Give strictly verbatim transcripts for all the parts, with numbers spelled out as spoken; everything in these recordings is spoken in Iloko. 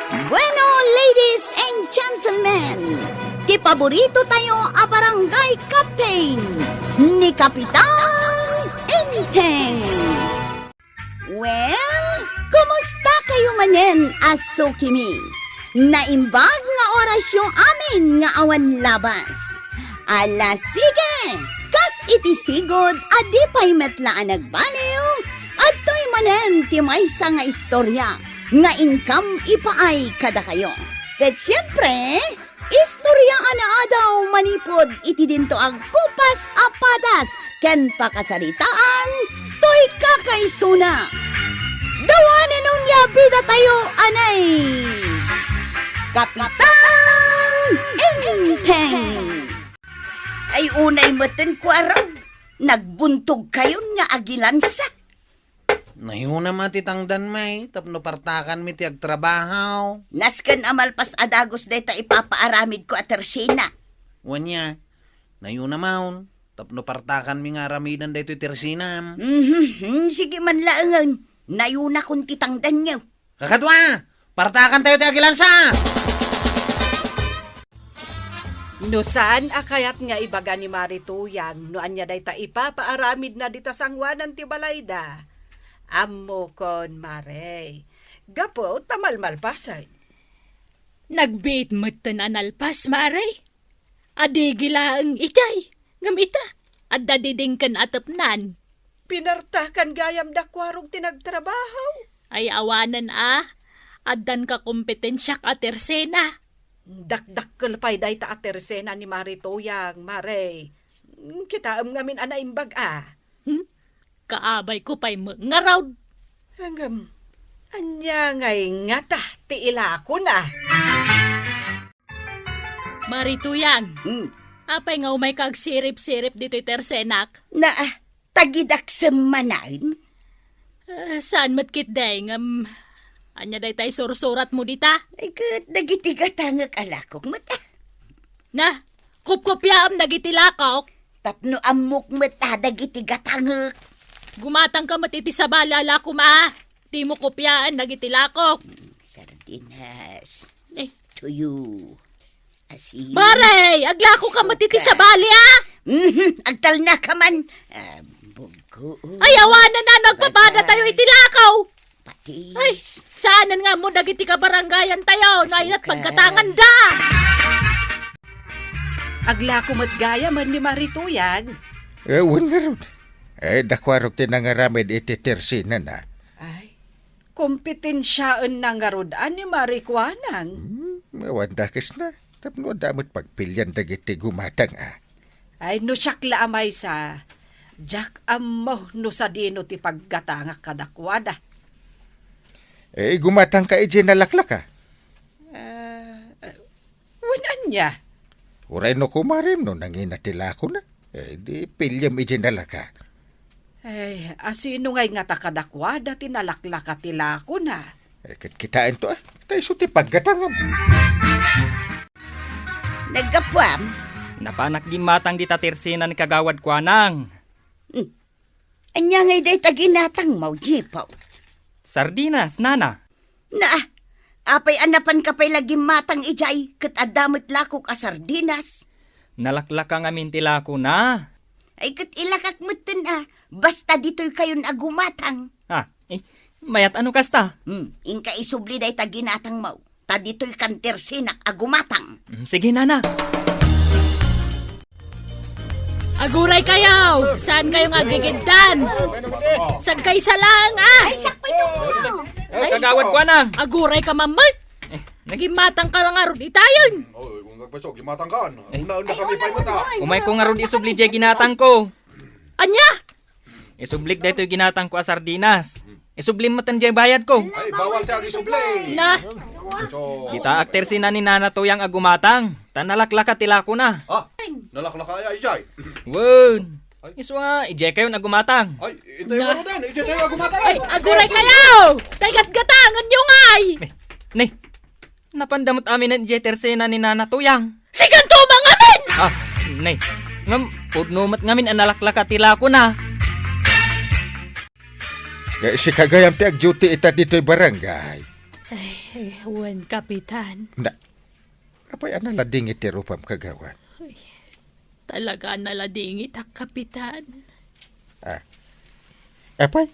Bueno, ladies and gentlemen, ti paborito tayo a barangay captain, ni Kapitan Enteng. Well, kumusta kayo manen a sukimi? Naimbag nga orasyo amin nga awan labas. Ala, sige! Kas iti sigud a di pay met la a nagbaliw, adtoy manen ti maysa nga istorya nga inkam ipaay kadakayo. Ket siempre, istorya a naadaw manipud iti dinto a kupas a padas ken pakasaritaan toy kakaisuna. Dawanen unay a bida tayo, anay! Kapitan Enteng! Ay, unay metten, kuarog, nagbuntog kayon nga agilansa. Nayuna met ti tangdan, may, tapno partakanmi ti agtrabaho. Nasken a malpas a dagus dayta ipapaaramidko a tersena. Wen aya, nayuna manen, tapno partakanmi nga aramiden daytoy tersenam. Mhm, sige man laengen, nayunakon ti tangdanyo. Kakadua, partakan tayo ti agilansa! No saan a kayat nga ibaga ni Mari Tuyang no ania dayta ipapaaramidna dita sangoanan ti balayda, ammokon, Mari. Gapu ta malmalpasen. Nagbiit metten a nalpas, Mari. Adigi laeng itay, ngem ita, adda didingken a tepnan. Pinartakan gayam da kuarog ti nagtrabaho. Ay, awanen a, addan kakompetensiak a tersena. Dakdakkel pay dayta a tersena ni Mari Tuyang, Mari. Kitaem ngamin a naimbag a. Hmm? Kaabayko pay met ngarud. Ngem, ania ngay ngata ti ilakona? Mari Tuyang, Hmm. apay nga umayka agsirip-sirip ditoy tersenak? Na, tagidaksem manen? Ah, saan met ketdi, ngem ania daytay sursuratmo dita? Ay, ket dagiti gatangek a lakok met, ah. Na, kopkopiaem dagiti lakok. Tapno ammok met a dagiti gatangek. Gumatangka met iti sabali a lakom a. Dimo kopiaen dagiti lakok. Mm, sardinas. Eh. Tuyo. Asin. Mari, aglakoka met iti sabali a. Mhm, agtalnaka man. Ah, bugo. Ay, awanen a, nagpapada tayo iti lakaw. Patis. Ay, saanen nga ammo dagiti kabarangayan tayo, no ay nat paggatanganda. Aglako met gayam ni Mari Tuyang. Eh, wen ngarud. Eh, dakuarok ti nangaramid iti tersenana. Ay, kompetensiaenna ngarud a ni Mari Kuanang. Hmm, awan dakesna. Tapno adda met pagpilian dagiti gumatang a. Ay, no siak la a maysa, diak ammo no sadino ti paggatangak kadakuada. Eh, gumatangka idiay nalaklaka? Ah, ah, wen ania? Uray no kumarem no nangina ti lakona. Eh, di piliem idiay nalaka. Ay, asino ngay ngata kadakuada ti nalaklaka ti lakona? Eh, ket kitaento, ah. Ta isu ti paggatangan. Naggapuam? Napanak gimmatang dita tersena ni Kagawad Kuanang. Hmm. Ania ngay dayta ginatangmo, Jipo? Sardinas, nana. Na, apay a napanka pay la gimmatang idiay, ket adda met lakok a sardinas? Nalaklaka ngamin ti lakona. Ay, ket ilakak metten a, basta ditoy kayon a gumatang. Ah, eh, mayat a no kasta? Hmm, inka isubli dayta ginatangmo. Ta ditoy kan tersenak a gumatang. Mm, sige, nana. Aguray kayo! Saan kayo nga agigiddan? Sagkaysa lang, ah! Ay, sakpay ko! Ay, Kagawad Kuanang! Aguray ka, mamay! Eh, nag- Gimatang ka lang, arod itayon! Oh, kung nagpaso, gimatang ka. Eh. Una, una kami pa mata. Umay ko nga rod isubli jay ginatang ko. Anya? Isublik daytoy ginatang ko a sardinas. Isublim met diay bayad ko. Ay, bawal ti agisubli. Na. So, dita ak tersena ni Nana Tuyang a gumatang. Ta nalaklaka ti lakona. Ah, nalaklaka ay, ay, ay. Wen. Ay. Isu a, idiay kayon a gumatang. Ay, itay na. Ano din? Idiay kayo a gumatang. Ay, aguray kayo! Tay gatgatangan nyo ngay! Ne, ne. Napanda met aminen idiay tersena ni Nana Tuyang. Sikanto mangamin! Ah, ne. Ngem, pudno met ngamin a nalaklaka ti lakona. Eh, sika gayam ti agduty ita ditoy barangay. Ay, wen, Kapitan. Na, apay a naladingit ti rupam, Kagawad? Ay, talaga a naladingitak, Kapitan. Ah. Apay?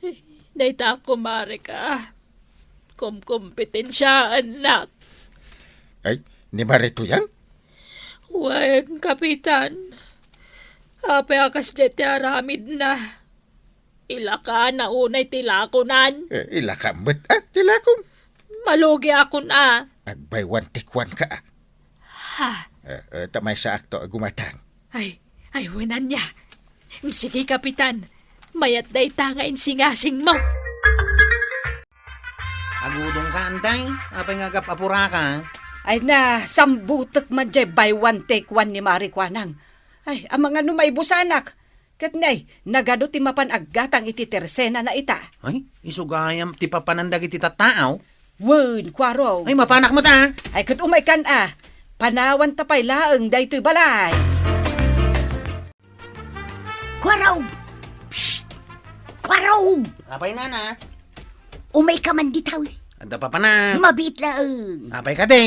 Ay, dayta a kumarek a kumkompetensiaennak. Ay, ni Mari Tuyang? Wen, Kapitan. Apay a kasdiay ti aramidna? Ilakana unay ti lakonan. Eh, ilakam met, ah, ti lakom. Malugiakon, ah. Agbaywan ti kuanka, ah. Ha? Eh, eh, ta maysaakto a gumatang. Ay, ay, wen ania. Sige, Kapitan. Mayat dayta nga insingasingmo. Agudongka, Antay? Apay nga agap-apuraka? Ay na, sambutek man jay buy one take one ni Mari Kuanang. Ay, amangan no maibusanak. Ket nay, nagadu ti mapan aggatang iti tersenana ita. Ay, isu gayam ti papanan dagiti tattao? Wen, Kuarog. Ay, mapanak met a. Ay, ket umaykan a. Panawanta pay laeng daytoy balay. Kuarog! Psst! Kuarog! Apay, nana? Umayka man dita. Adda papanam. Mabiit laeng. Apay kadi?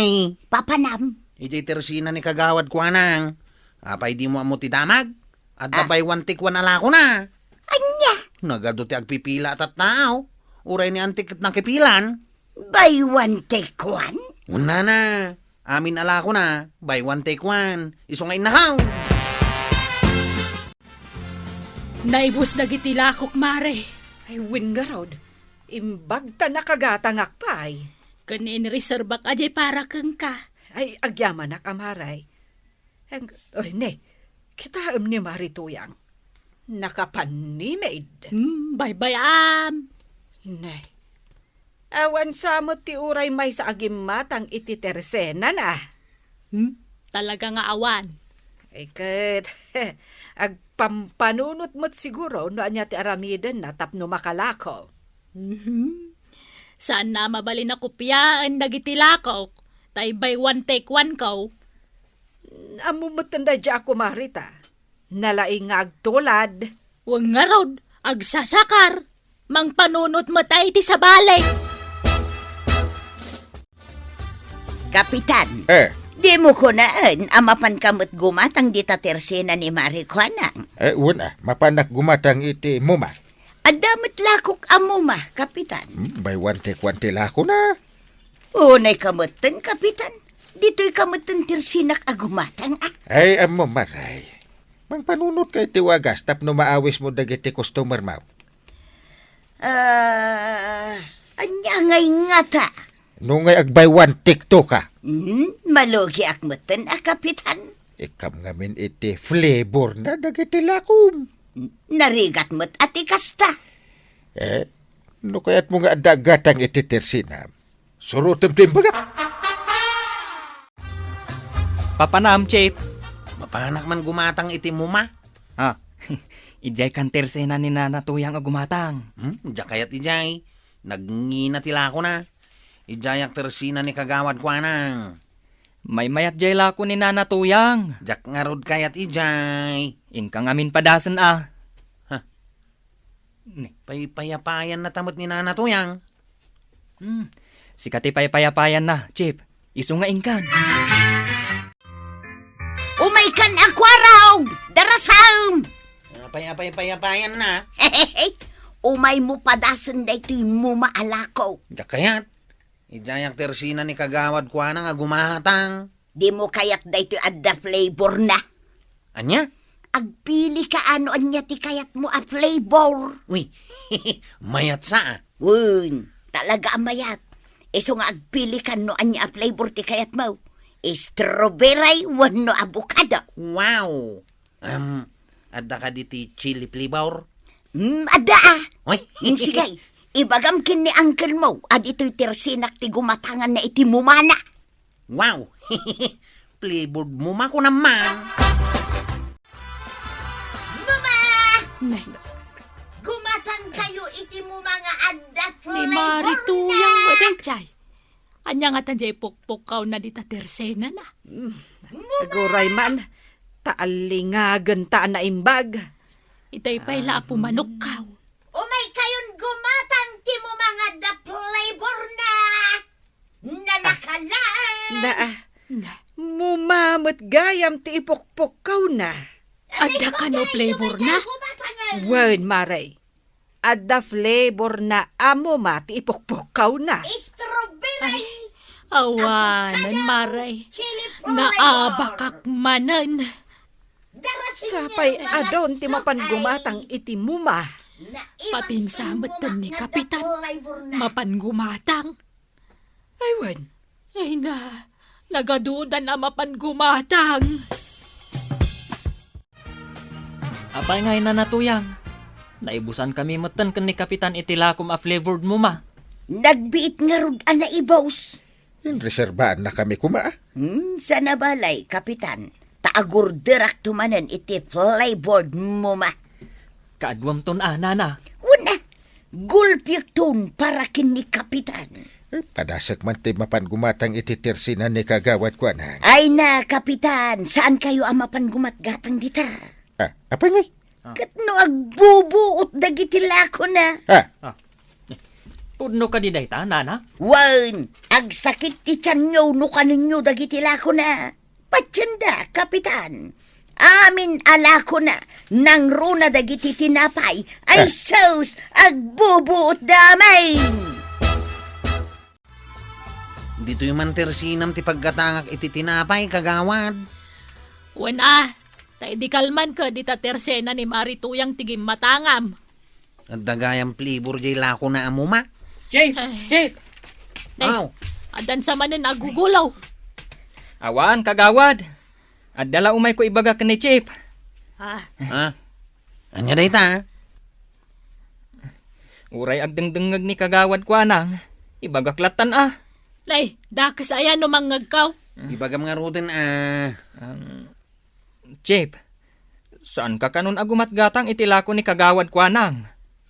Papanam. Iti tersina ni Kagawad Kuanang. Apay, dimo ammo ti damag? Adda Ah. buy one take one a lakona. Ania? Nagadu ti agpipila a tattao. Uray ni Antik ket nakipilan. Buy one take one? Wen, nana. Amin a lakona, buy one take one. Isu nga innakaw. Naibus dagiti lakok, Mare. Ay, wen ngarud. Imbag ta nakagatangak pay. Ken inreserbak a jay para kenka. Ay, agyamanak a Mare. Eng-, oy, ne, kitaem ni Mari Tuyang. Nakapannimid. Hmm, baybay-am. Ne. Awan sa met ti uray maysa a gimmatang iti tersenana. Hmm, talaga nga awan. Ay ket, agpampanunot met siguro no ania ti aramidenna tapno makalako. Mhm. Saanna a mabalin a kopiaen dagiti lakok, ta ibay one take one ko. Ammo metten daydiay a kumarita. Nalaing nga agtulad. Wen ngarud, agsasakar. Mangpanunot met a iti sabali. Kapitan, Eh. dimo kunaen a mapanka met gumatang dita tersena ni Mari Kuanang? Eh, wen a, mapanak gumatang iti muma. Adda met lakok a muma, Kapitan. Hmm, buy one take one ti lakona. Unayka metten, Kapitan. Ditoyka metten tersenak a gumatang, a. Ay, ammo, Mare. Mangpanunotka iti wagas tapno maawismo dagiti customermo. Ah, ania ngay ngata? No ngay ag-buy one, take two ka. Hmm, malugiak metten a, Kapitan. Ikkam ngamin iti flavorna dagiti lakom. Narigat met a ti kasta. Eh, no kayatmo nga adda gatang iti tersenam, surotem ti imbagak. Papanam, Chief? Mapanak man gumatang iti muma. Ah, idiay kan tersena ni Nana Tuyang a gumatang. Hmm, diak kayat idiay. Nagngina ti lakona. Idiayak tersena ni Kagawad Kuanang. Maymayat diay lako ni Nana Tuyang. Diak ngarud kayat idiay. Inka ngamin padasen a. Ha? Ne. Paypayapayanna ta met ni Nana Tuyang. Hmm. Sika ti paypayapayanna, Chief. Isu nga inkan. Umaykan a kuarog! Darasam! Apay, apay, paypayapayanna. Umaymo padasen daytoy muma a lako. Diak kayat. Idiayak tersena ni Kagawad Kuanang a gumatang. Dimo kayat daytoy adda flavorna? Ania? Agpilika no ania ti kayatmo a flavor. Uy, mayat sa a. Wen, talaga a mayat. Isu nga agpilika no ania a flavor ti kayatmo. Strawberry wenno avocado. Wow! Em, adda kadi ti chili flavor? Hmm, adda a. Uy. Hmm, sige. Ibagam ken ni uncle mo a ditoy tersenak ti gumatanganna iti mumana. Wow! Flavored muma kunam man. Muma! Nay. Gumatang kayo iti muma nga adda flavor na. Ni Mari Tuyang mo, daydiay. Ania ngata diay pukpukkawna dita tersenana? Mm. Aguray man, ta allingagen ta a naimbag. Itay pay la a pumanokkaw. Umay kayon gumatang ti muma nga adda flavor na. Da, ah. Muma met gayam ti ipukpukkawna. Adda kano flavorna? Wen, mare. Adda flavorna a muma ti ipukpukkawna. Strawberry. Ay, awanen, mare. Chili flavor. Naabakak manen. Sapay adun ti mapan gumatang iti muma. Patinsa metten ni Kapitan. Mapan gumatang. Ay, wen. Ay na, nagadudan a mapan gumatang. Apay ngay, Nana Tuyang? Naibusankami metten ken ni Kapitan iti lakom a flavored muma. Nagbiit ngarud a naibus. Inreserbaannakami koma, a? Hmm, saan a balay, Kapitan. Ta agurderakto manen iti flavored muma. Kaaduamton a, Nana. Wen a, gulpiekton para ken ni Kapitan. Eh, padasek man ti mapan gumatang iti tersina ni Kagawad Kuanang. Ay na, Kapitan, saankayo a mapan gumatgatang dita? Ah, apay ngay? Ah. Ket no agbubuot dagiti lakona? Ah. Ah. Pudno kadi dayta, Nana? Wen, agsakit ti tianyo no kanenyo dagiti lakona. Patienda, Kapitan. Amin a lakona, nangruna dagiti tinapay. Ay, ah, sus, agbubuot da amin! Ditoy man ti ersinam ti paggatangak iti tinapay, Kagawad. Wen a, ta idi kalman ket dita ti ersina ni Mari Tuyang ti gimmatangam. Adda gayam flavor jay lakona a muma. Chief! Ay. Chief! Nay, aw, addan sa manen agugulo. Awan, Kagawad. Adda la umayko ibaga ken ni Chief. Ah. Ha? Ania dayta? Uray agdengdengngeg ni Kagawad Kuanang, ibagak lattan a. Nay, dakes aya no mangngegkaw? Ibagam ngaruden a. Um, Chief, saanka kanon a gumatgatang iti lako ni Kagawad Kuanang?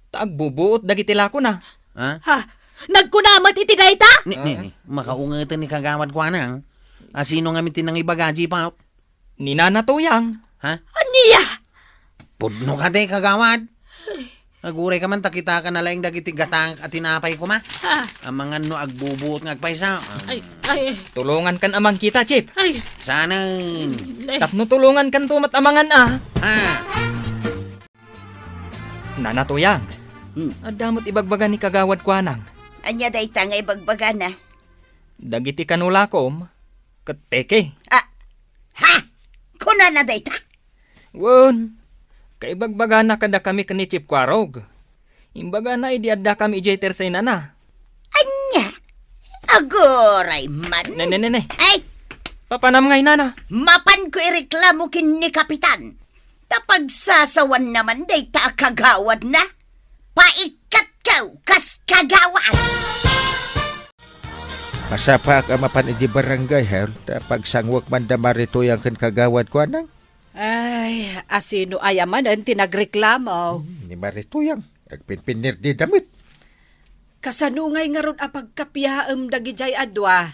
Ta agbubuot dagiti lakona. Ha? Ha? Nagkuna met iti dayta? Ni, ni, ni. Makaungeten ni Kagawad Kuanang. A, sino ngamin ti nangibaga, Chief, a? Ni Nana Tuyang. Ha? Ania? Pudno kadi, Kagawad. Agurayka man ta kitakan na laeng dagiti gatangak a tinapay koma. Ha? Amangan no agbubuot nga agpaysa. Ay, ay, ay. Tulongankan a mangkita, Chief. Ay. Sanen? Ay. Tapno tulongankanto met amangan a. Ha? Nana Tuyang. Hmm. Adda met ibagbaga ni Kagawad Kuanang. Ania dayta nga ibagbagana? Dagiti kano lakom, ket peke. Ah, ha? Kunana dayta? Wen, kaibagbagana kadakami ken ni Chief Kuarog. Imbagana idi addakami idiay tersenana. Ania? Aguray man. Ne, ne, ne, ne. Ay! Papanam ngay, Nana? Mapanko ireklamo ken ni Kapitan. Ta pagsasawanna man dayta a kagawadna. Paikkatko kas kagawad. Masapaak a mapan idiay barangay hall, ta pagsanguek man da Mari Tuyang ken Kagawad Kuanang. Ay, asino aya manen ti nagreklamo? Hmm, ni Mari Tuyang, agpinpinnir dida met. Kasano ngay ngarud a pagkapiaem dagidiay a dua?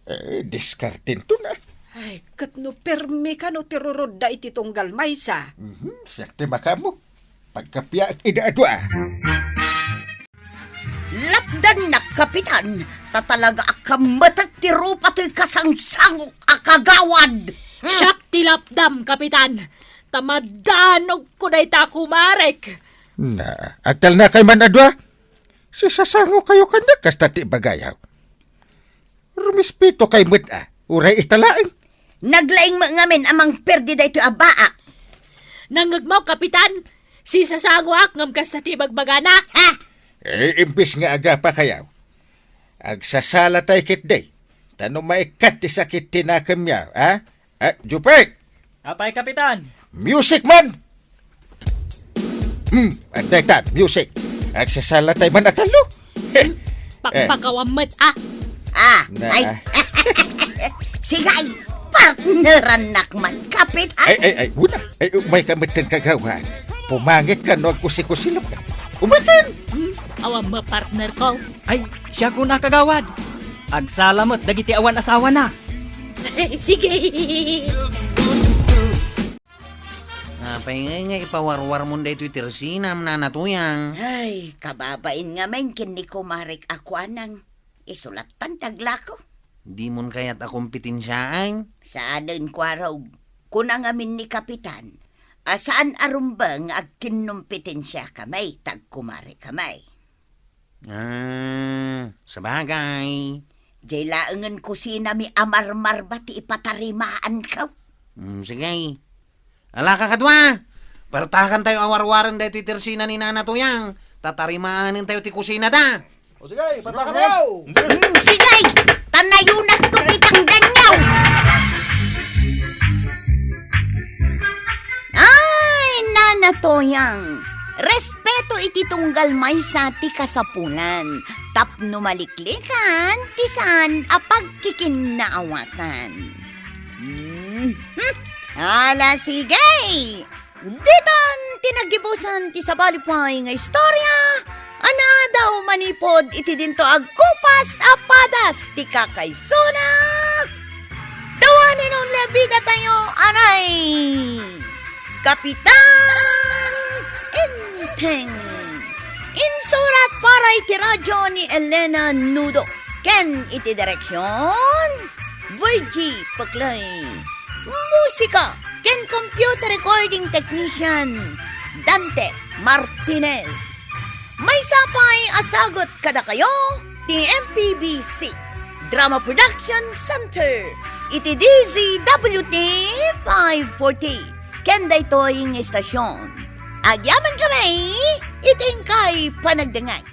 Eh, diskartento na. Ay, ket no permi kano ti rurudda iti tunggal maysa. Mhm, siak ti makaammo. Pagkapiaek ida a dua. Lapdannak, Kapitan, ta talaga a kammetek ti rupa toy kasangsangok a kagawad. Hmm. Siak ti lapdam, Kapitan, ta madanogko dayta a kumarek. Na, agtalnakay man a dua? Sisasangokayo kaniak kasta ti ibagayo. Rumispitokay met a, uray ita laeng. Naglaing met ngamin a mangperdi daytoy a baak. Nangngegmo, Kapitan, sisasangoak ngem kasta ti ibagbagana. Ha? Eh, imbes nga agapakayo, agsasalatay ketdi. Ta no maikkat ti sakit ti nakemyo, ha? Eh, Jupek! Apay, Kapitan? Music man! Hmm, adda ita, music. Agsasalatay man a tallo. Eh. Pakpakawan met, ah. Ah, na, ay. Ah. Sige, partnerannak man, Kapitan. Ay, ay, ay, una. Ay, umayka met ken kagawad. Pumangit ka no agkusikusilap ka. Umaykan! Hmm, awan met partner ko. Ay, siak una, kagawad. Agsala met dagiti awan asawana. Sige. Apay ngay nga ipawarwarmon daytoy ti ersinam, Nana Tuyang? Ay, kababain ngamin ken ni kumarek a Kuanang. Isu lattan ti aglako. Dimon kayat a kompetensiaan? Saanen, Kuarog. Kuna ngamin ni Kapitan a saan a rumbeng nga agkinnompetensiakami ta agkumarekami. Ah, sabagay. Diay laengen kusinami a marmarba ti ipatarimaanko. Hmm, sige. Alaka kadua! Partakantayo a warwaren daytoy tersina ni Nana Toyang. Tatarimaanentayo ti kusinada. O sige, partakantayo! Hmm, sige! Tanayonakto ti tangganyo! Ay, Nana Toyang, respeto iti tunggal maysa ti kasapulan, tapno maliklikan ti saan a pagkikinnaawatan. Hmm, hmm. Ala, sige! Ditan ti naggibusan ti sabali pay nga istorya a naadaw manipud iti dinto agkupas a padas ti kakaisuna. The one and only bidatayo, anay, Kapitan Enteng. Insurat para iti radyo ni Elena Nudo ken iti direksion, Virgie Paclay. Musika ken computer recording technician, Dante Martinez. Maysa pay a sagut kadakayo ti M P B C Drama Production Center iti D Z W T five forty. Ken daytoy nga istasyon, agyamankami iti inkay panagdengngeg.